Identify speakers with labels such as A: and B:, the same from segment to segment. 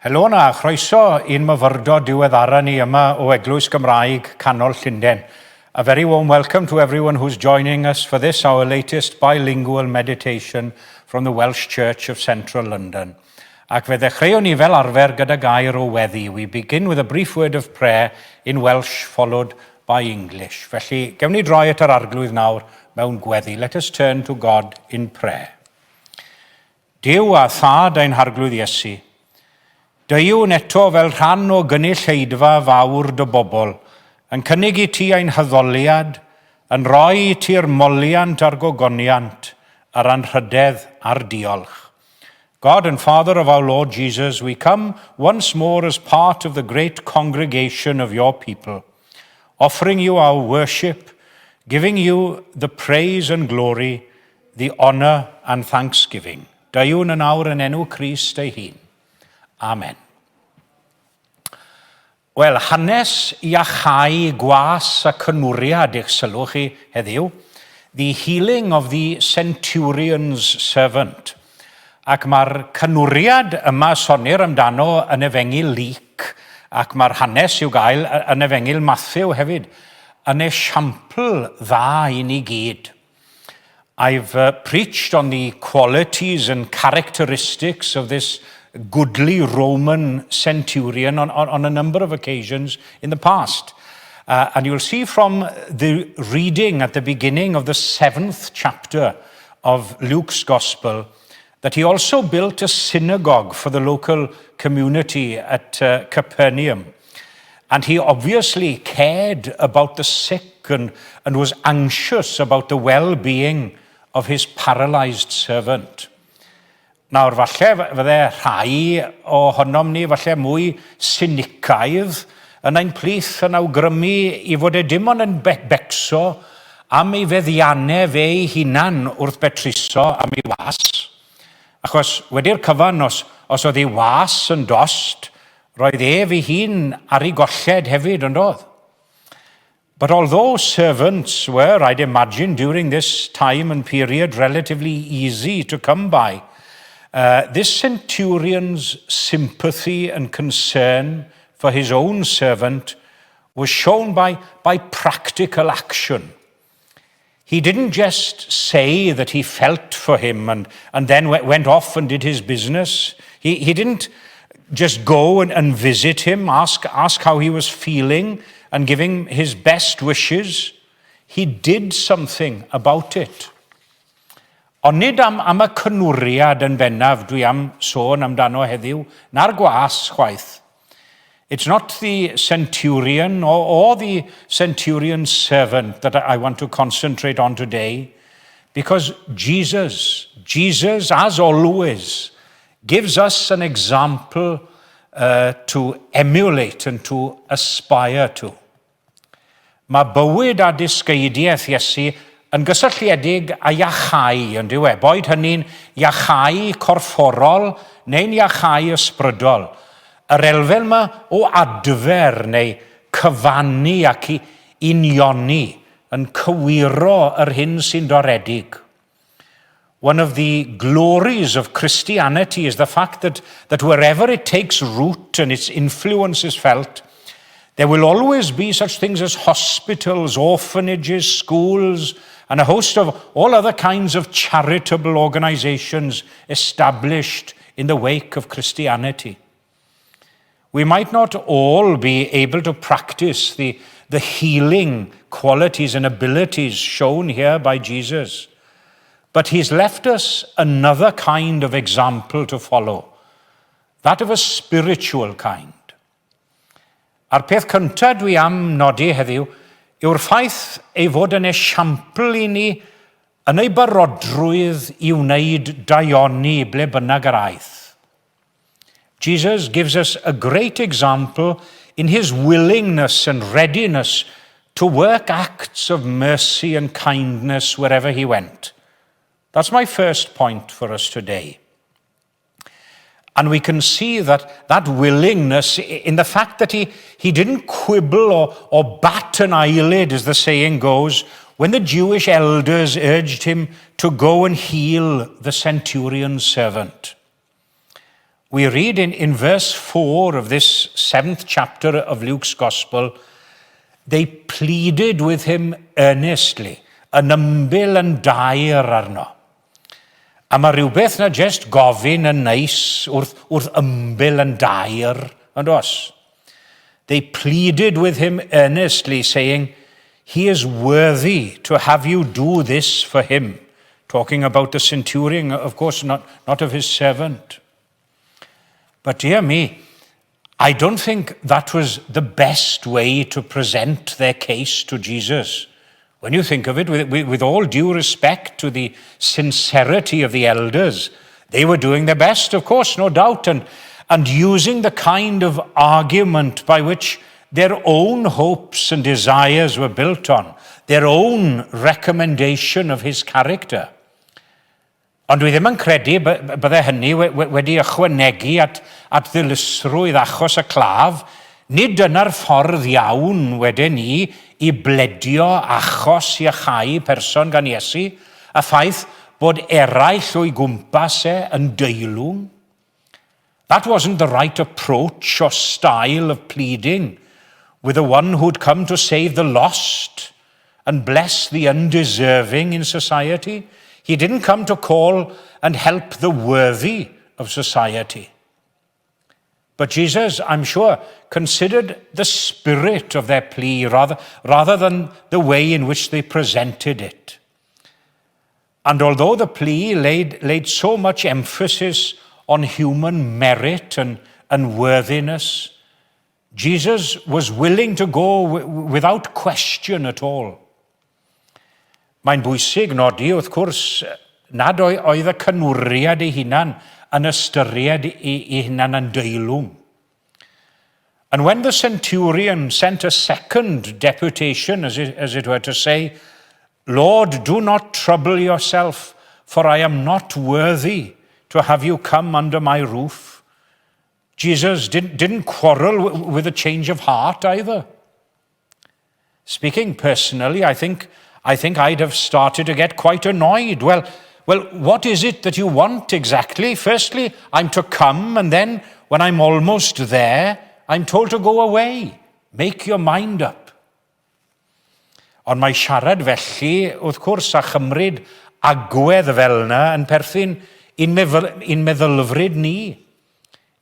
A: Helo 'na, chroeso i'n myfyrdod diweddara ni yma o Eglwys Gymraeg Canol Llundain. A very warm welcome to everyone who's joining us for this, our latest bilingual meditation from the Welsh Church of Central London. Ac fe ddechreuwn ni fel arfer gyda gair o weddi. We begin with a brief word of prayer in Welsh followed by English. Felly, gewn ni droi at yr Arglwydd nawr mewn gweddi. Let us turn to God in prayer. Duw a Thad ein Harglwydd Iesu, deuwn eto fel rhan o gynulleidfa fawr dy bobl, yn cynnig i ti ein haddoliad, yn rhoi i ti'r moliant a'r gogoniant, yr anrhydedd a'r diolch. God and Father of our Lord Jesus, we come once more as part of the great congregation of your people, offering you our worship, giving you the praise and glory, the honour and thanksgiving. Deuwn yn awr yn enw Crist ei hun. Amen. Wel, hanes iachau gwas y cynwriad i'ch sylw chi heddiw. The Healing of the Centurion's Servant. Ac mae'r cynwriad yma sonir amdano yn Efengyl Luc, ac mae'r hanes i'w gael yn Efengyl Matthew hefyd, yn esiampl dda i ni gyd. I've preached on the qualities and characteristics of this goodly Roman centurion on a number of occasions in the past. And you'll see from the reading at the beginning of the seventh chapter of Luke's Gospel that he also built a synagogue for the local community at Capernaum. And he obviously cared about the sick and was anxious about the well-being of his paralyzed servant. Nawr, falle fydde rhai ohonom ni, falle mwy sinicaidd, yn ein plith yn awgrymu i fod e dim ond yn becso am ei feddiannau fe ei hunan wrth betruso am ei was. Achos wedi'r cyfan, os oedd ei was yn dost, roedd ef ei hun ar ei golled hefyd, yn doedd? But although servants were, I'd imagine, during this time and period relatively easy to come by, this centurion's sympathy and concern for his own servant was shown by practical action. He didn't just say that he felt for him and then went off and did his business. He didn't just go and visit him, ask how he was feeling, and give him his best wishes. He did something about it. Ond nid am y cynwriad yn bennaf dwi am sôn amdano heddiw, na'r gwas chwaith. It's not the centurion or the centurion's servant that I want to concentrate on today, because Jesus, as always, gives us an example to emulate and to aspire to. Mae bywyd a dysgeidiaeth Iesu yn gysylltiedig â iachau, yn dyw e? Boed hynny'n iachau corfforol neu'n iachau ysbrydol. Yr elfen yma o adfer neu cyfannu ac i unioni yn cywiro yr hyn sy'n doredig. One of the glories of Christianity is the fact that wherever it takes root and its influence is felt, there will always be such things as hospitals, orphanages, schools, and a host of all other kinds of charitable organizations established in the wake of Christianity. We might not all be able to practice the healing qualities and abilities shown here by Jesus, but he's left us another kind of example to follow, that of a spiritual kind. A'r peth cyntaf dwi am nodi heddiw yw'r ffaith ei fod yn esiampl i ni yn ei barodrwydd i wneud daioni ble bynnag yr aeth. Jesus gives us a great example in his willingness and readiness to work acts of mercy and kindness wherever he went. That's my first point for us today. And we can see that willingness in the fact that he didn't quibble or bat an eyelid, as the saying goes, when the Jewish elders urged him to go and heal the centurion's servant. We read in, in verse 4 of this seventh chapter of Luke's Gospel, they pleaded with him earnestly, yn ymbil yn daer arno. A mae rhywbeth na jest gofyn yn neis wrth, wrth ymbil yn daer, ond os. They pleaded with him earnestly, saying, He is worthy to have you do this for him. Talking about the centurion, of course, not, not of his servant. But dear me, I don't think that was the best way to present their case to Jesus. When you think of it, with, with, with all due respect to the sincerity of the elders, they were doing their best, of course, no doubt, and, and using the kind of argument by which their own hopes and desires were built on, their own recommendation of his character. Ond dwi ddim yn credu bydde hynny wedi ychwanegu at, at ddilysrwydd achos y claf. Nid dyna'r ffordd iawn wedyn ni i bledio achos iachau person gan Iesu, y ffaith bod eraill o'i gwmpas e yn deilwng. That wasn't the right approach or style of pleading with the one who'd come to save the lost and bless the undeserving in society. He didn't come to call and help the worthy of society. But Jesus, I'm sure, considered the spirit of their plea rather, rather than the way in which they presented it. And although the plea laid, laid so much emphasis on human merit and, and worthiness, Jesus was willing to go without question at all. Mae'n bwysig nodi, wrth gwrs, nad oedd y canwriad ei hunan yn ystyried ei, ei hunan yn deilwng. And when the centurion sent a second deputation, as it, as it were, to say, Lord, do not trouble yourself, for I am not worthy to have you come under my roof. Jesus didn't, didn't quarrel with a change of heart either. Speaking personally, I think, I think I'd have started to get quite annoyed. Well, well, what is it that you want exactly? Firstly, I'm to come, and then when I'm almost there, I'm told to go away. Make your mind up. Ond mae siarad felly, wrth gwrs, a chymryd agwedd fel yna yn perthyn i'n meddylfryd ni.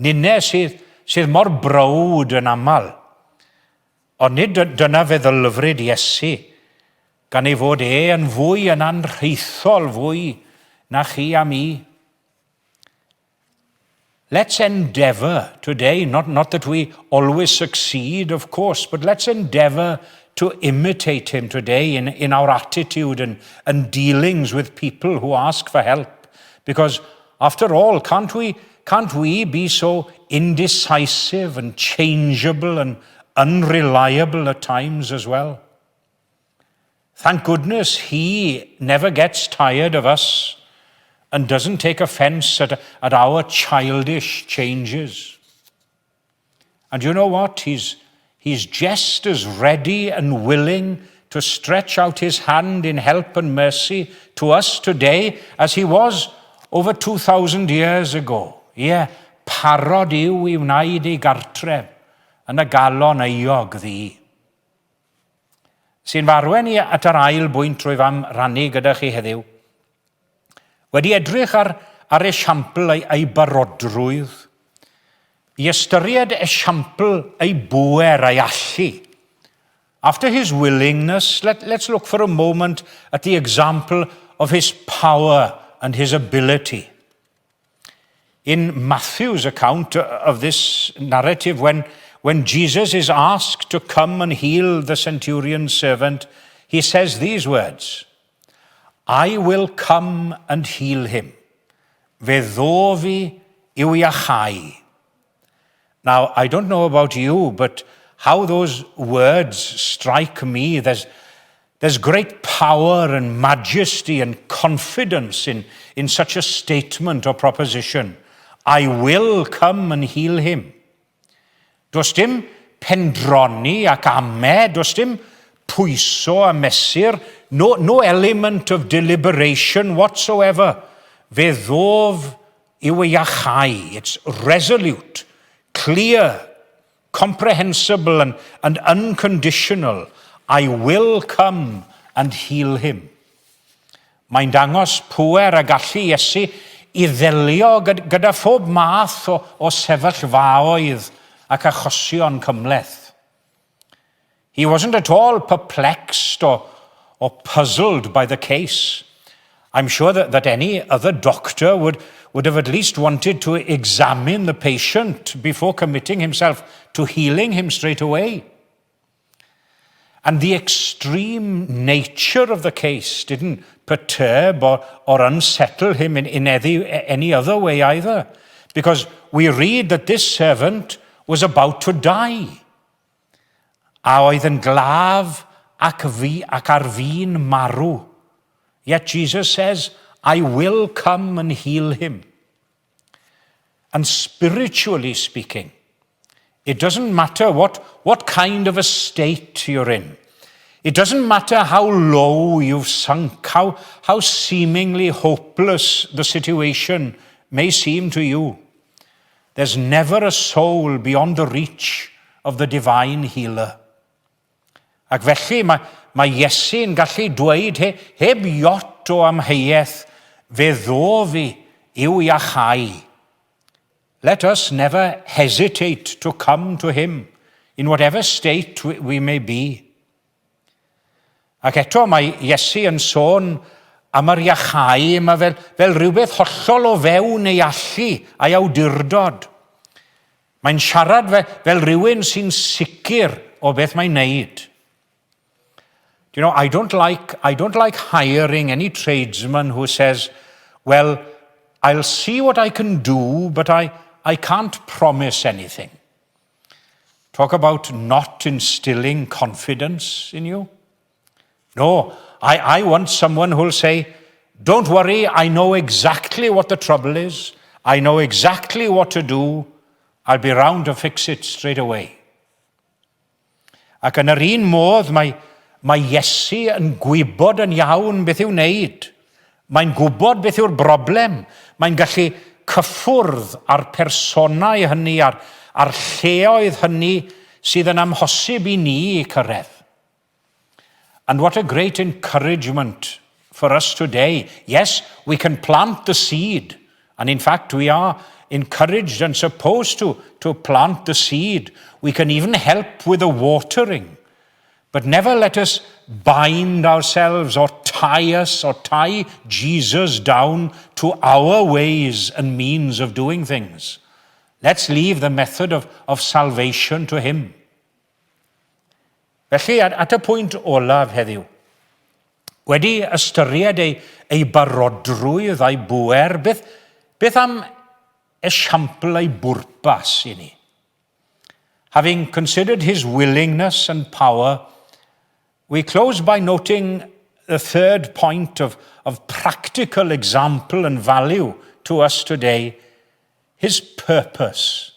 A: Ninne sydd, sydd mor browd yn aml. Ond nid dyna feddylfryd Iesu, gan ei fod e yn fwy yn anrhaethol fwy na chi a mi. Let's endeavour today, not, not that we always succeed, of course, but let's endeavour to imitate him today in, in our attitude and, and dealings with people who ask for help. Because after all, can't we, can't we be so indecisive and changeable and unreliable at times as well? Thank goodness he never gets tired of us and doesn't take offense at, at our childish changes. And you know what? He's, he's just as ready and willing to stretch out his hand in help and mercy to us today as he was over 2,000 years ago. Ie, yeah, parod yw i wneud ei gartref yn y galon euog ddu. Sy'n fy arwain i at yr ail bwynt rwyf am rannu gyda chi heddiw. Wedi edrych ar, ar esiampl ei, ei barodrwydd, i ystyried esiampl ei bŵer a'i allu. After his willingness, let, let's look for a moment at the example of his power and his ability. In Matthew's account of this narrative, when, when Jesus is asked to come and heal the centurion's servant, he says these words, I will come and heal him. Fe ddof i i'w iachau. Now, I don't know about you, but how those words strike me, there's, there's great power and majesty and confidence in, in such a statement or proposition. I will come and heal him. Does dim pendroni ac ame, does dim pwyso a mesur, no, no element of deliberation whatsoever. Fe ddof i'w iachau. It's resolute, clear, comprehensible and unconditional. I will come and heal him. Mae'n dangos pŵer a gallu Iesu i ddelio gyda phob math o sefyllfaoedd ac achosion cymhleth. He wasn't at all perplexed or puzzled by the case. I'm sure that any other doctor would have at least wanted to examine the patient before committing himself to healing him straight away. And the extreme nature of the case didn't perturb or unsettle him in any other way either. Because we read that this servant was about to die. A oedd yn glaf ac ar fin marw. Yet Jesus says, "I will come and heal him." And spiritually speaking, it doesn't matter what kind of a state you're in. It doesn't matter how low you've sunk, how seemingly hopeless the situation may seem to you. There's never a soul beyond the reach of the divine healer. Ac felly mae Iesu'n gallu dweud heb iot o amheuaeth, "Fe ddof i i'w iachau." Let us never hesitate to come to him in whatever state we may be. Ac eto mae Iesu yn sôn am yr iachau yma fel rhywbeth hollol o fewn ei allu a'i awdurdod. Mae'n siarad fel rhywun sy'n sicr o beth mae'n neud. Do you know, I don't like hiring any tradesman who says, "Well, I'll see what I can do, but I can't promise anything." Talk about not instilling confidence in you. No, I want someone who'll say, "Don't worry, I know exactly what the trouble is. I know exactly what to do. I'll be round to fix it straight away." Ac yn yr un modd mae Iesu yn gwybod yn iawn beth i'w wneud. Mae'n gwybod beth yw'r broblem. Mae'n gallu cyffwrdd â'r personau hynny, a'r lleoedd hynny sydd yn amhosib i ni cyrraedd. And what a great encouragement for us today. Yes, we can plant the seed. And in fact, we are encouraged and supposed to plant the seed. We can even help with the watering. But never let us bind ourselves or tie us or tie Jesus down to our ways and means of doing things. Let's leave the method of salvation to him. Felly, at y pwynt olaf heddiw, wedi ystyried ei barodrwydd a'i bwer, beth am esiampl ei bwrpas i ni? Having considered his willingness and power, we close by noting the third point of practical example and value to us today, his purpose.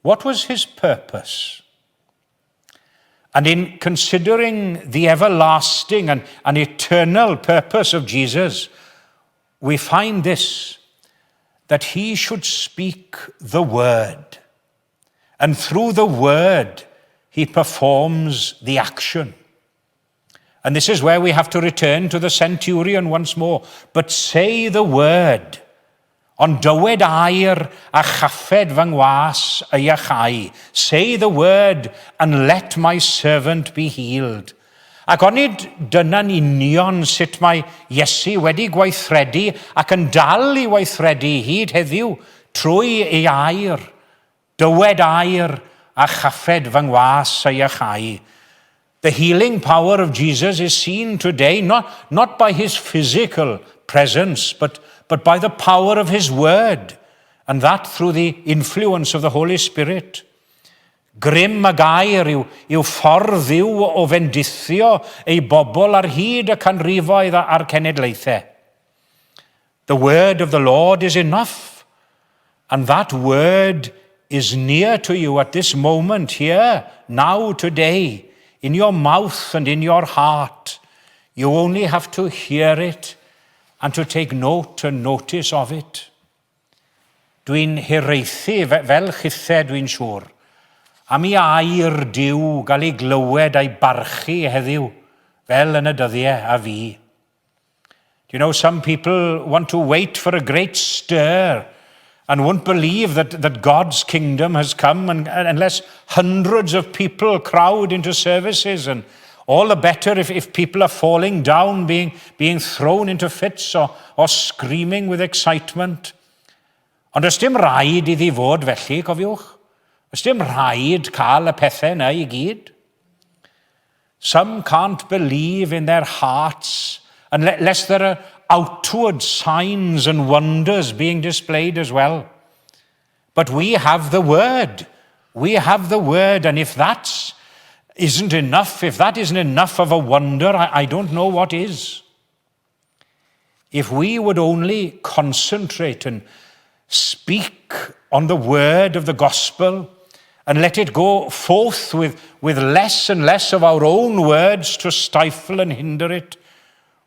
A: What was his purpose? And in considering the everlasting and eternal purpose of Jesus, we find this, that he should speak the word. And through the word, he performs the action. And this is where we have to return to the centurion once more. "But say the word." "Ond dywed air a chaffed fy ngwas ei iachau." "Say the word and let my servant be healed." Ac onid dyna'n union sut mae Iesu wedi gweithredu ac yn dal i weithredu hyd heddiw trwy ei air? "Dywed air a chaffed fy ngwas ei iachau." The healing power of Jesus is seen today not by his physical presence, but by the power of his word, and that through the influence of the Holy Spirit. Grym y gair yw ffordd Dduw o fendithio ei bobl ar hyd y canrifoedd a'r cenedlaethau. The word of the Lord is enough, and that word is near to you at this moment, here, now, today, in your mouth and in your heart. You only have to hear it and to take note and notice of it. Dwi'n hiraethu, fel chithe dwi'n siŵr, am i air Duw gael ei glywed a'i barchu heddiw, fel yn y dyddiau a fu. Do you know, some people want to wait for a great stir and won't believe that, that God's kingdom has come and, unless hundreds of people crowd into services and all the better if, if people are falling down, being, being thrown into fits or, or screaming with excitement. Ond does dim rhaid iddi fod felly, cofiwch. Does dim rhaid cael y pethau yna i gyd. Some can't believe in their hearts unless there are outward signs and wonders being displayed as well. But we have the word. We have the word, and if that isn't enough, if that isn't enough of a wonder, I, I don't know what is. If we would only concentrate and speak on the word of the gospel and let it go forth with, with less and less of our own words to stifle and hinder it,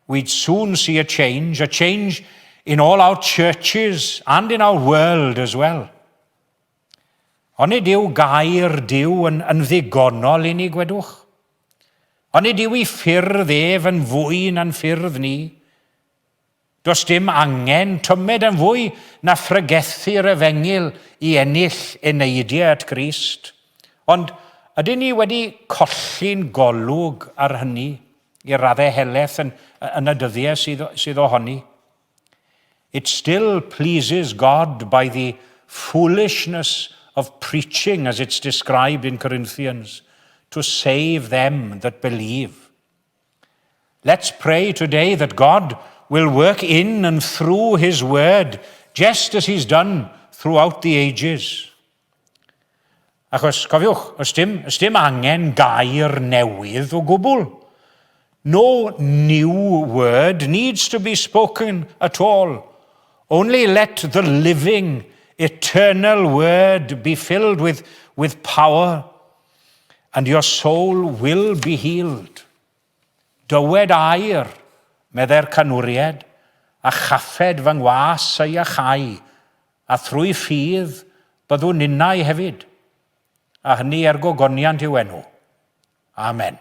A: we'd soon see a change, a change in all our churches and in our world as well. Onid yw gair Duw yn, yn ddigonol i ni, gwedwch? Onid yw ei ffyrdd ef yn fwy na'n ffyrdd ni? Does dim angen tymed yn fwy na phregethu'r efengyl i ennill eneidiau at Grist. Ond ydyn ni wedi colli'n golwg ar hynny i raddau helaeth yn, yn y dyddiau sydd, sydd ohoni? It still pleases God by the foolishness of preaching, as it's described in Corinthians, to save them that believe. Let's pray today that God will work in and through his word, just as he's done throughout the ages. Achos, cofiwch, oes dim, oes dim angen gair newydd o gwbl. No new word needs to be spoken at all. Only let the living, eternal word be filled with, with power, and your soul will be healed. Dywed air, meddai'r canwried, a chaffed fy ngwas ei iachau, a thrwy ffydd byddwn ninnau hefyd, a hynny er gogoniant i'w enw. Amen.